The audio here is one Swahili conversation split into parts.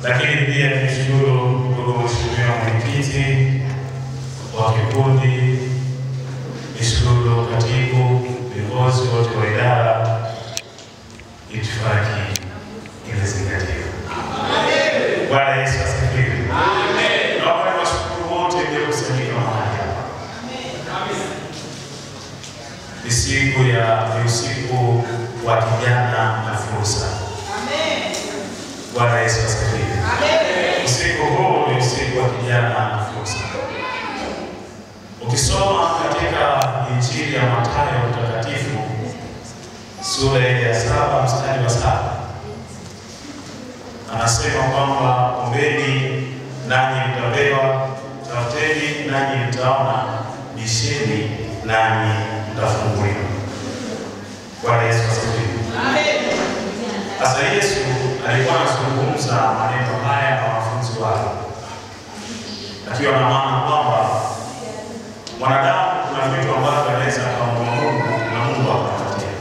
Lakini pia nishukuru ndugu mheshimiwa mwenyekiti wa kikundi, nishukuru katibu, viongozi wote wa idara. Itifaki imezingatiwa. Bwana Yesu asifiwe. Amen. Naomba niwashukuru wote mliokusanyika mahali hapa. Ni siku ya usiku wa kijana na fursa. Amen. Bwana Yesu asifiwe. Amen. Usiku huu ni usiku wa kijana na fursa. Ukisoma katika Injili ya Mathayo mtakatifu sura ya 7 mstari wa 7, anasema kwamba ombeni nanyi mtapewa, tafuteni nanyi mtaona, bisheni nanyi mtafunguliwa. Bwana Yesu asifiwe. Amen. Sasa Yesu alikuwa anazungumza maneno haya kwa wanafunzi wake, akiwa na maana kwamba mwanadamu kuna vitu ambavyo anaweza akamwomba Mungu na Mungu akampatia.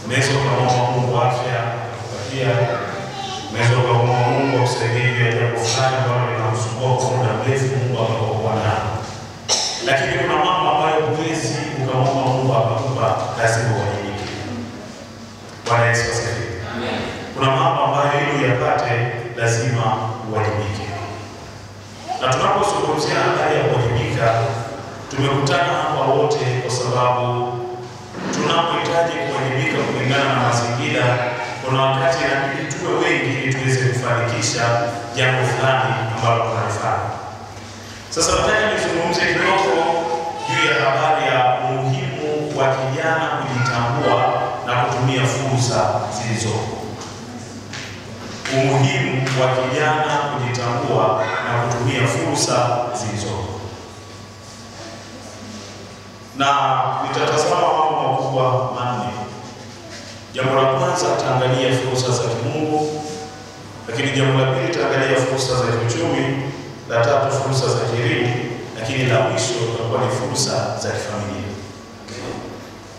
Unaweza ukamwomba Mungu afya akakupatia. Unaweza ukamwomba Mungu akusaidie juu ya jambo fulani ambalo linakusumbua kwa muda mrefu, Mungu akakuokoa nalo. Lakini kuna mambo ambayo huwezi ukamwomba Mungu akakupa, lazima uwajibike. Bwana Yesu asifiwe. Amen. Kuna mambo ambayo ili uyapate lazima uwajibike. Na tunapozungumzia habari ya kuwajibika, tumekutana hapa wote kwa sababu tunapohitaji kuwajibika kulingana na mazingira, kuna wakati inabidi tuwe wengi ili tuweze kufanikisha jambo fulani ambalo tunalifanya. Sasa nataka nizungumze kidogo juu ya habari ya umuhimu wa kijana kujitambua na kutumia fursa zilizopo. Umuhimu wa kijana kujitambua na kutumia fursa zilizopo. Na nitatazama mambo makubwa manne. Jambo la kwanza tutaangalia fursa za kimungu, lakini jambo la pili tutaangalia fursa za kiuchumi, la tatu fursa za kielimu, lakini la mwisho itakuwa ni fursa za kifamilia.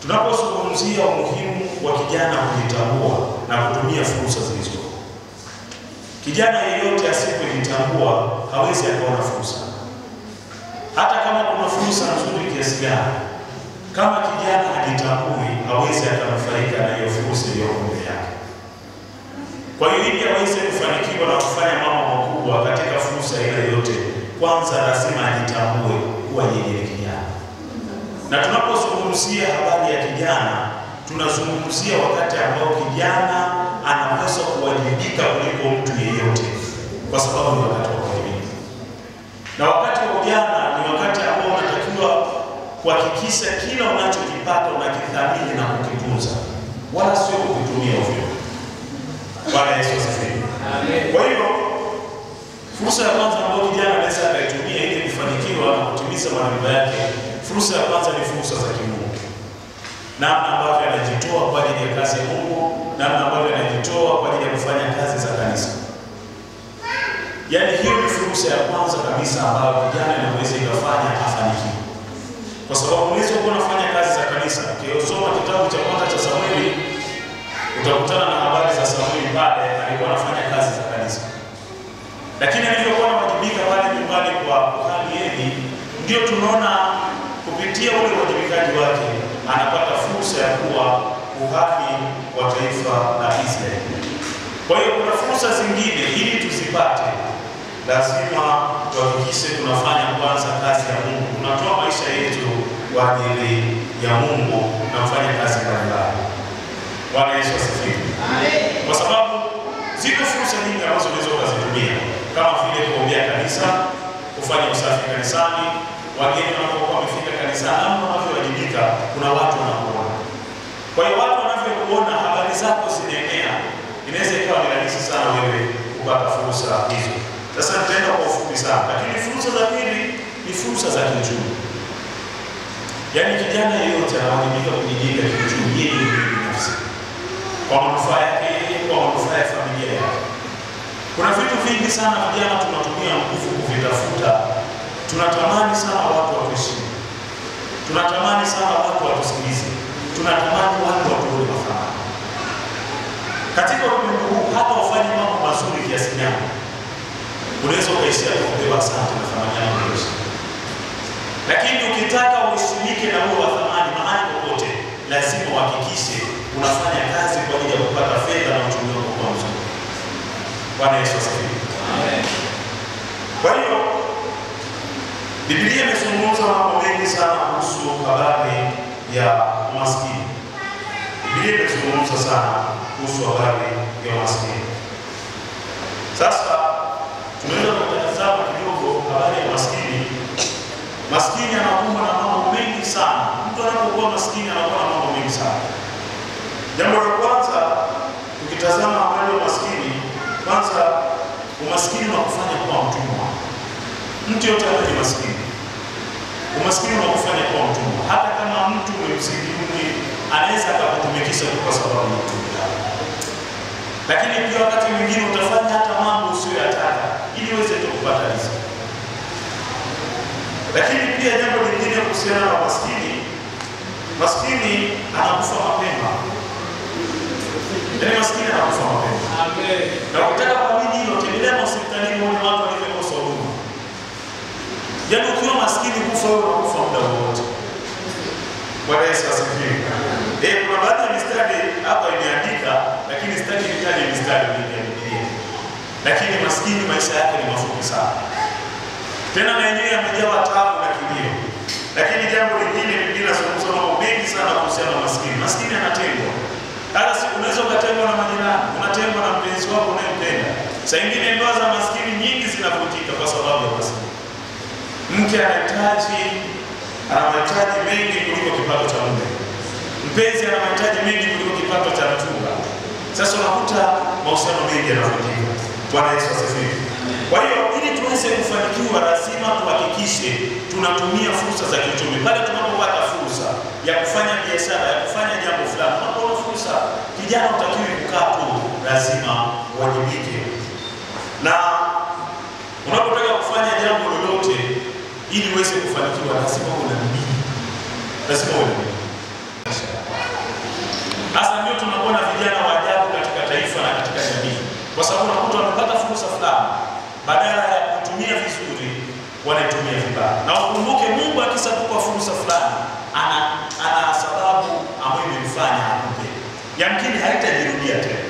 Tunapozungumzia umuhimu wa kijana kujitambua na kutumia fursa zilizopo, kijana yeyote asipojitambua hawezi akaona fursa. Hata kama kuna fursa nzuri kiasi gani, kama kijana hajitambui hawezi akanufaika na hiyo fursa iliyoko mbele yake. Kwa hiyo ili aweze kufanikiwa na kufanya mambo makubwa katika fursa ile yote, kwanza lazima ajitambue kuwa yeye ni kijana. Na tunapozungumzia habari ya kijana, tunazungumzia wakati ambao kijana anapaswa kuwajibika kuliko mtu yeyote, kwa sababu ni wakati wa kuwajibika. Na wakati wa ujana ni wakati ambao unatakiwa kuhakikisha kila unachokipata unakithamini na kukitunza, wala sio kukitumia ovyo. Bwana Yesu asifiwe. Amen. Kwa hiyo fursa ya kwanza ambayo kijana anaweza akaitumia ili kufanikiwa na kutimiza malengo yake, fursa ya kwanza ni fursa za kimungu. Namna ambavyo anajitoa kwa ajili ya kazi ya Mungu, namna ambavyo anajitoa kwa ajili ya kufanya kazi za kanisa. Yaani hiyo ni fursa ya kwanza kabisa ambayo kijana anaweza ikafanya afanikiwe. Kwa sababu unaweza kuwa unafanya kazi za kanisa. Ukisoma kitabu cha kwanza cha Samueli utakutana na habari za Samueli pale alikuwa anafanya kazi za kanisa. Lakini alivyokuwa anawajibika pale nyumbani kwa kuhani Eli, ndio tunaona kupitia ule uwajibikaji wake anapata fursa ya kuwa kuhani wa taifa la Israeli. Kwa hiyo kuna fursa zingine ili tuzipate lazima tuhakikishe tunafanya kwanza kazi ya Mungu. Tunatoa maisha yetu kwa ajili ya Mungu na kufanya kazi mbalimbali. Bwana Yesu asifiwe. Amen. Kwa sababu ziko fursa nyingi ambazo unaweza kuzitumia, kama vile kuombea kanisa, kufanya usafi kanisani, wageni wanapokuwa wamefika kanisani, namna unavyowajibika, kuna watu wanakuona. Kwa hiyo watu wanavyokuona, habari zako zinaenea, inaweza ikawa ni rahisi sana wewe kupata fursa hizo. Sasa nitaenda kwa ufupi sana, lakini fursa za pili ni fursa za kiuchumi. Yaani kijana yeyote anawajibika kujijenga kiuchumi yeye mwenyewe binafsi, kwa manufaa yake yeye, kwa manufaa ya familia yake. Kuna vitu vingi sana vijana tunatumia nguvu kuvitafuta. Tunatamani sana watu watuheshimu, tunatamani sana watu watusikilize, tunatamani watu watuone mafaa. Katika ulimwengu huu hata ufanye mambo mazuri kiasi gani, unaweza ukaishia kupewa asante na thamani yako kuishi. Lakini ukitaka uheshimike na uwe wa thamani mahali popote, lazima uhakikishe unafanya kazi kwa ajili ya kupata fedha na uchumi wako kuwa mzuri. Bwana Yesu asifiwe. Amen. Kwa hiyo Biblia imezungumza mambo mengi sana kuhusu habari ya umaskini. Biblia imezungumza sana kuhusu habari ya umaskini. Sasa tunaweza kutazama kidogo habari ya umaskini. Maskini anakumbwa na mambo mengi sana. Mtu anapokuwa maskini anakuwa na mambo mengi sana. Jambo la kwanza, tukitazama habari ya umaskini, kwanza umaskini unakufanya kuwa mtumwa. Mtu yote ambaye ni maskini, umaskini unakufanya kuwa mtumwa. Hata kama mtu umemzidi umri, anaweza akakutumikisha tu kwa sababu ya utumwa. Lakini pia wakati mwingine utafanya hata mambo usiyoyataka ili uweze tu kupata riziki. Lakini pia jambo lingine kuhusiana na maskini, maskini anakufa mapema. Yaani maskini anakufa mapema. Amen. Na ukitaka kuamini hilo, tembelea hospitalini uone watu walivyokosa huduma. Yaani ukiwa maskini kufa wewe unakufa muda wote. Bwana Yesu asifiwe. Kuna baadhi ya mistari hapa imeandika, lakini sitaki nitaje mistari mingi ya Biblia. Lakini maskini maisha yake ni mafupi sana. Tena na yenyewe yamejawa taabu na kilio. Lakini jambo lingine, Biblia inazungumza mambo mengi sana kuhusiana na maskini. Maskini anatengwa. Hata si unaweza ukatengwa na majirani, unatengwa na mpenzi wako unayempenda. Saa nyingine ndoa za maskini nyingi zinavunjika kwa sababu ya maskini. Mke ana mahitaji mengi kuliko kipato cha mume. Mpenzi ana mahitaji mengi kuliko kipato cha mchumba. Sasa unakuta mahusiano mengi yanavunjika. Bwana Yesu asifiwe. Kwa hiyo ili tuweze kufanikiwa lazima tuhakikishe tunatumia fursa za kiuchumi. Pale tunapopata fursa ya kufanya biashara, ya kufanya jambo fulani, unapoona fursa, kijana hutakiwi kukaa tu, lazima uwajibike. Na unapotaka kufanya jambo lolote ili uweze kufanikiwa lazima uwe na bidii. Lazima uwe na bidii. Sasa ndio tunaona vijana wa ajabu katika taifa na katika jamii. Kwa sababu unakuta wamepata fursa fulani, badala ya kutumia vizuri wanaitumia vibaya. Na ukumbuke Mungu akishakupa fursa fulani, ana sababu ambayo imemfanya akupe. Yamkini haitajirudia tena.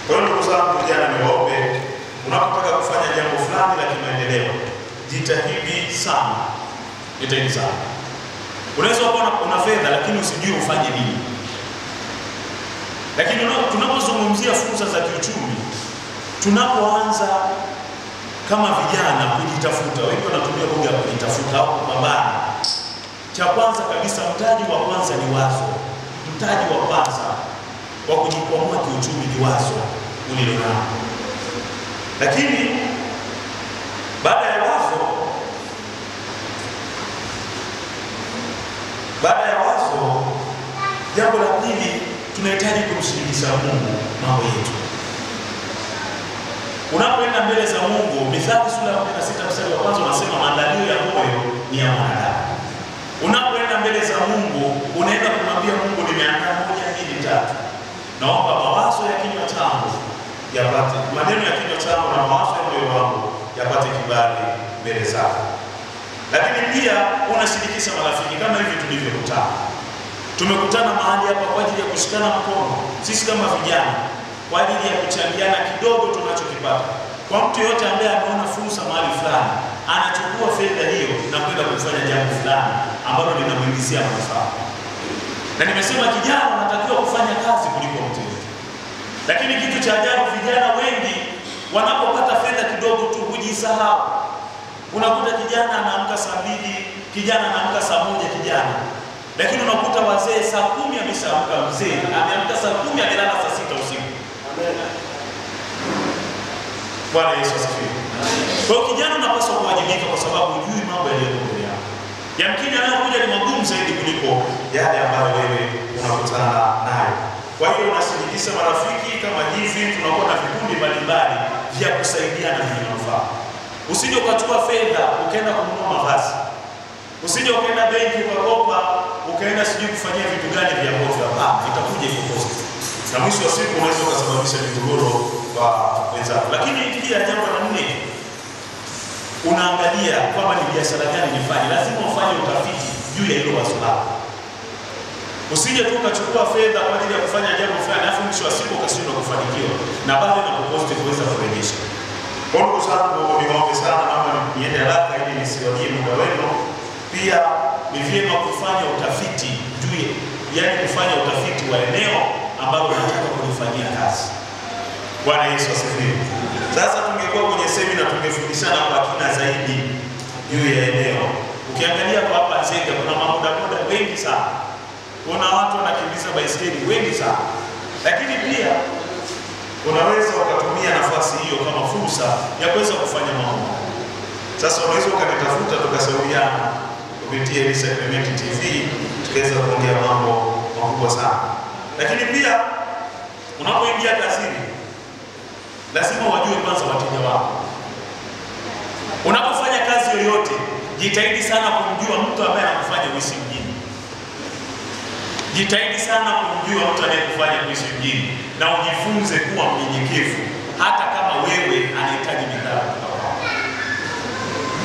Kwa hiyo ndugu zangu vijana, niwaombe, unapotaka kufanya jambo fulani la kimaendeleo, jitahidi sana. Jitahidi sana. Unaweza kuwa una fedha lakini usijue ufanye nini. Lakini tunapozungumzia fursa za kiuchumi, tunapoanza kama vijana kujitafuta, wengi wanatumia lugha ya kujitafuta au kupambana. Cha kwanza kabisa, mtaji wa kwanza ni wazo. Mtaji wa kwanza wa kujikwamua kiuchumi ni wazo ulilonalo. Lakini baada ya wazo, jambo la pili tunahitaji kumshirikisha Mungu mambo yetu. Unapoenda mbele za Mungu, Mithali sura ya 16 mstari wa kwanza unasema maandalio ya moyo ni ya mwanadamu. Unapoenda mbele za Mungu, unaenda kumwambia Mungu, nimeandaa 1 2 3. Naomba mawazo ya kinywa changu yapate, maneno ya kinywa changu na mawazo ya moyo wangu yapate kibali mbele zako. Lakini pia unashirikisha marafiki kama hivi tulivyokutana. Tumekutana mahali hapa kwa ajili ya kushikana mkono sisi kama vijana, kwa ajili ya kuchangiana kidogo tunachokipata. Kwa mtu yote ambaye ameona fursa mahali fulani, anachukua fedha hiyo na kwenda kufanya jambo fulani ambalo linamuingizia manufaa. Na nimesema kijana anatakiwa kufanya kazi kuliko mtu yote. Lakini kitu cha ajabu, vijana wengi wanapopata fedha kidogo tu hujisahau. Unakuta kijana anaamka saa 2, kijana anaamka saa 1 kijana. Lakini unakuta wazee saa 10 ameshaamka, mzee ameamka saa 10 amelala saa 6 usiku. Bwana Yesu asifiwe. Kwa hiyo kijana unapaswa kuwajibika kwa sababu hujui mambo yaliyo mbele yako. Yamkini yanayokuja ni magumu zaidi kuliko yale ambayo wewe unakutana nayo. Kwa hiyo unashirikisha marafiki kama hivi, tunakuwa na vikundi mbalimbali vya kusaidiana vyenye manufaa. Usije ukachukua fedha ukaenda kununua mavazi. Usije ukaenda benki ukakopa ukaenda sijui kufanyia vitu gani vya ovyo. Hapana, vitakuja ikukosti. Na mwisho wa siku unaweza kusababisha migogoro kwa wenzako. Lakini pia jambo la nne, unaangalia kwamba ni biashara gani nifanye. Lazima ufanye utafiti juu ya hilo wazo lako. Usije tu ukachukua fedha kwa ajili ya kufanya jambo fulani alafu mwisho wa siku ukashindwa kufanikiwa na bado na kukosti kuweza kurejesha. Kwa ndugu zangu, niwaombe sana, naomba niende haraka ili nisiwalie muda wenu. Pia ni vyema kufanya utafiti juu, yaani kufanya utafiti wa eneo ambalo unataka kulifanyia kazi. Bwana Yesu asifiwe. Sasa tungekuwa kwenye semina tungefundishana kwa kina zaidi juu ya eneo. Ukiangalia kwa hapa Nzega kuna mabodaboda wengi sana. Kuna watu wanakimbiza baiskeli wengi sana. Lakini pia unaweza ukatumia nafasi hiyo kama fursa ya kuweza kufanya mambo. Sasa unaweza ukanitafuta tukashauriana kupitia Elisha Clement TV, tukaweza kuongea mambo makubwa sana. Lakini pia unapoingia kazini lazima wajue kwanza wateja wako. Unapofanya kazi yoyote, jitahidi sana kumjua mtu ambaye anakufanya uishi mjini. Jitahidi sana kumjua mtu anayekufanya uishi mjini na ujifunze kuwa mnyenyekevu hata kama wewe anahitaji bidhaa kutoka kwako.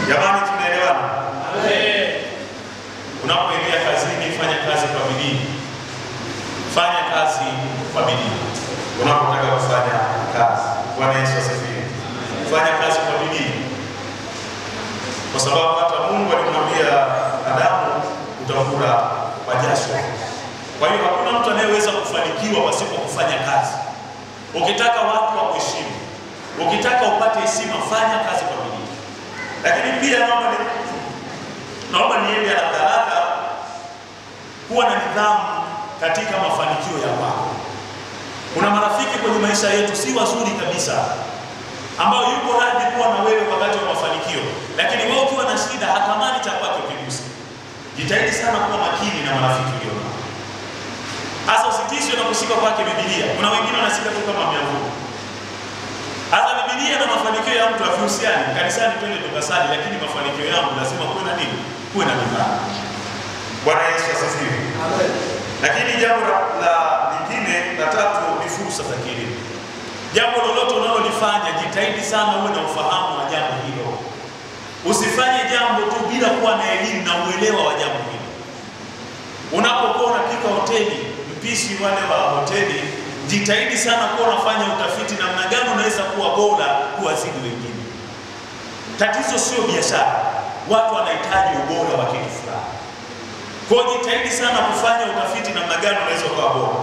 Jamani, tunaelewana? Amen. Unapoingia kazini, fanya kazi kwa bidii. Fanya kazi kwa bidii. Unapotaka kufanya kazi. Bwana Yesu asifiwe. Fanya kazi kwa bidii. Kwa sababu hata Mungu alimwambia Adamu, utakula kwa jasho. Kwa hiyo hakuna mtu anayeweza kufanikiwa pasipo kufanya kazi. Ukitaka watu wakuheshimu, ukitaka upate heshima, fanya kazi kwa bidii. Lakini pia naomba niende haraka haraka, kuwa na nidhamu katika mafanikio ya kwako. Kuna marafiki kwenye maisha yetu si wazuri kabisa, ambao yuko radhi kuwa na wewe wakati wa mafanikio, lakini wewe ukiwa na shida hatamani cha kwake ukiguse. Jitahidi sana kuwa makini na marafiki ulionao. Hasa usitishwe na kushika kwake Biblia. Kuna wengine wanashika tu kama miamvuli. Hasa Biblia na mafanikio ya mtu havihusiani. Kanisani twende tukasali, lakini mafanikio yangu lazima kuwe na nini? Kuwe na nidhamu. Bwana Yesu asifiwe. Amen. Lakini jambo la lingine la tatu ni fursa za kielimu. Jambo lolote unalolifanya, jitahidi sana uwe na ufahamu wa jambo hilo. Usifanye jambo tu bila kuwa na elimu na uelewa wa jambo hilo. Unapokuwa unapika hoteli, mpishi wale wa hoteli, jitahidi sana kuwa unafanya utafiti namna gani unaweza kuwa bora kuwazidi wengine. Tatizo sio biashara, watu wanahitaji ubora wa kitu fulani. Kwa hiyo jitahidi sana kufanya utafiti namna gani unaweza kuwa bora.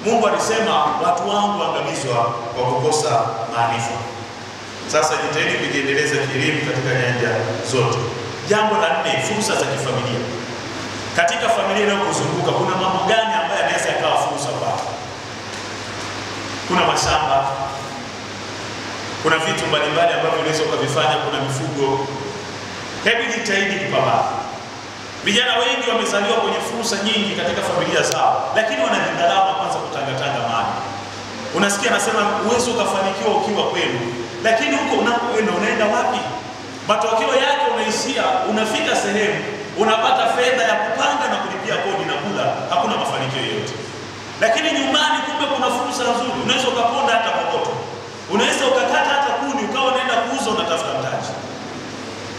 Mungu alisema watu wangu waangamizwa kwa kukosa maarifa. Sasa jitahidi kujiendeleza kielimu katika nyanja zote. Jambo la nne, fursa za kifamilia. Katika familia inayokuzunguka kuna mambo gani ambayo yanaweza yakawa fursa kwako? Kuna mashamba, kuna vitu mbalimbali ambavyo unaweza ukavifanya, kuna mifugo. Hebu jitahidi kupambana. Vijana wengi wamezaliwa kwenye fursa nyingi katika familia zao, lakini wanajidharau na kwanza kutangatanga mali. Unasikia anasema uwezo ukafanikiwa ukiwa kwenu, lakini huko unakoenda unaenda wapi? Matokeo yake unaishia, unafika sehemu, unapata fedha ya kupanga na kulipia kodi na kula, hakuna mafanikio yoyote. Lakini nyumbani kumbe kuna fursa nzuri. Unaweza ukaponda hata kokoto, unaweza ukakata hata kuni ukawa unaenda kuuza, unatafuta mtaji.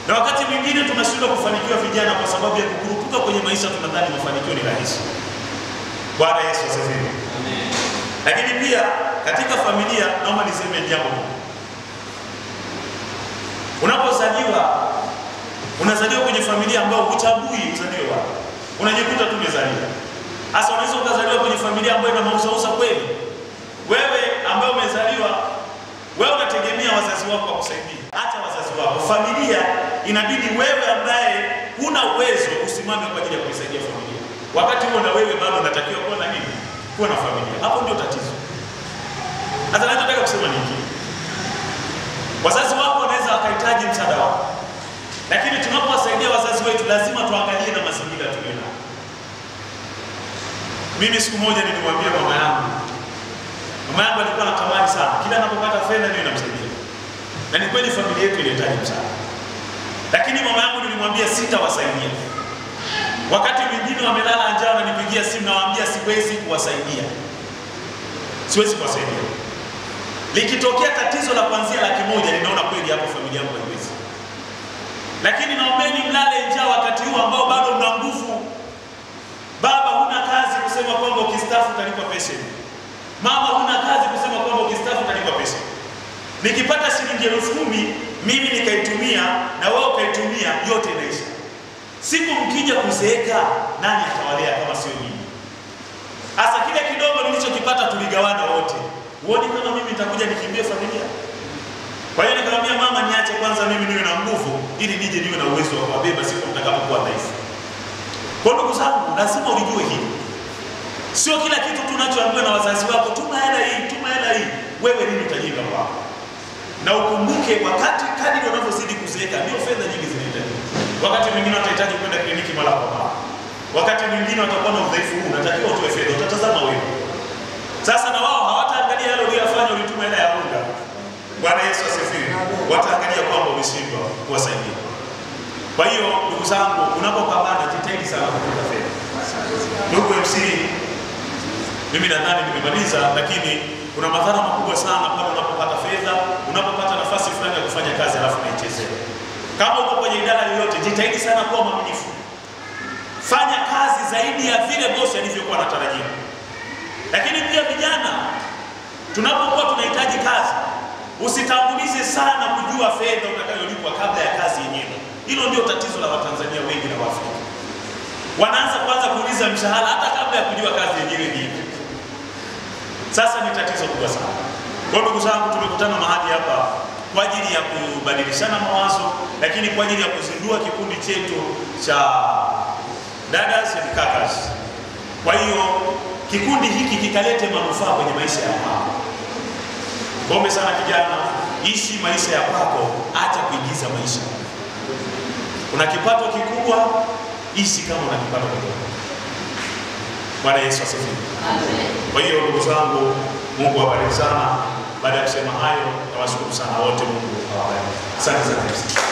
Na wakati mwingine tunashindwa kufanikiwa vijana kwa sababu ya kukurupuka kwenye maisha, tunadhani mafanikio ni rahisi. Bwana Yesu asifiwe. Amen. Lakini pia katika familia naomba niseme jambo moja. Unapozaliwa, unazaliwa kwenye familia ambayo huchagui uzaliwe wapi. Unajikuta tu umezaliwa. Hasa unaweza ukazaliwa kwenye familia ambayo ina mauzauza kweli. Wewe ambaye umezaliwa, wewe unategemea wazazi wako wakusaidie. Acha wazazi wako. Familia inabidi wewe ambaye huna uwezo usimame kwa ajili ya kuisaidia familia. Wakati huo na wewe bado unatakiwa kuwa na nini? Kuwa na familia. Hapo ndio tatizo. Hata nataka kusema nini? Wazazi wako wanaweza wakahitaji msaada wako. Lakini tunapowasaidia wazazi wetu lazima tuangalie na mazingira tulionayo. Mimi siku moja nilimwambia mama yangu. Mama yangu alikuwa anatamani sana. Kila anapopata fedha ndio inamsaidia. Na ni kweli familia yetu ilihitaji msaada. Lakini mama yangu nilimwambia sitawasaidia. Wakati mwingine wamelala njaa wananipigia simu nawaambia siwezi kuwasaidia. Siwezi kuwasaidia. Likitokea tatizo la kuanzia 100,000 ninaona kweli hapo familia yangu haiwezi. Lakini naombeni mlale njaa wakati huu ambao bado mna nguvu. Baba, huna kazi kusema kwamba ukistaafu utalipwa pension. Mama, huna kazi kusema kwamba ukistaafu utalipwa pension. Nikipata shilingi 10,000 mimi nikaitumia na wewe ukaitumia, yote inaisha. Siku mkija kuzeeka, nani atawalea kama sio mimi? Asa kile kidogo nilichokipata tuligawana wote. Uone kama mimi nitakuja nikimbie familia? Kwa hiyo nikamwambia mama, niache kwanza mimi niwe na nguvu ili nije niwe na uwezo wa kuwabeba siku mtakapokuwa dhaifu. Kwa ndugu zangu, lazima ulijue hili. Sio kila kitu tunachoambiwa na wazazi wako, tuma hela hii, tuma hela hii. Wewe nini utajenga kwako? Na ukumbuke wakati kadri unavyozidi kuzeeka ndio fedha nyingi zinahitajika. Wakati mwingine watahitaji kwenda kliniki mara kwa mara. Wakati mwingine watakuwa na udhaifu huu, unatakiwa utoe fedha, utatazama wewe. Sasa na wao hawataangalia yale uliyofanya, ulituma hela ya unga. Bwana Yesu asifiwe. Wataangalia kwamba umeshindwa kuwasaidia. Kwa hiyo ndugu zangu, unapopambana jitahidi sana kupata fedha. Ndugu MC, mimi nadhani nimemaliza, lakini kuna madhara makubwa sana pale unapopata fedha, unapopata nafasi fulani ya kufanya kazi alafu unaichezea. Kama uko kwenye idara yoyote, jitahidi sana kuwa mwaminifu. Fanya kazi zaidi ya vile bosi alivyokuwa anatarajia. Lakini pia vijana, tunapokuwa tunahitaji kazi, usitangulize sana kujua fedha utakayolipwa kabla ya kazi yenyewe. Hilo ndio tatizo la Watanzania wengi na Waafrika. Wanaanza kwanza kuuliza mshahara hata kabla ya kujua kazi yenyewe ni ipi. Sasa ni tatizo kubwa sana. Kwa ndugu zangu, tumekutana mahali hapa kwa ajili ya kubadilishana mawazo, lakini kwa ajili ya kuzindua kikundi chetu cha Dadas and Kakas. Kwa hiyo kikundi hiki kikalete manufaa kwenye maisha ya kwako. Kombe sana kijana, ishi maisha ya kwako, acha kuigiza maisha. Una kipato kikubwa, ishi kama una kipato kidogo. Bwana Yesu asifiwe. Amen. Kwa hiyo ndugu zangu, Mungu awabariki sana. Baada ya kusema hayo, nawashukuru sana wote, Mungu awabariki. Asante sana.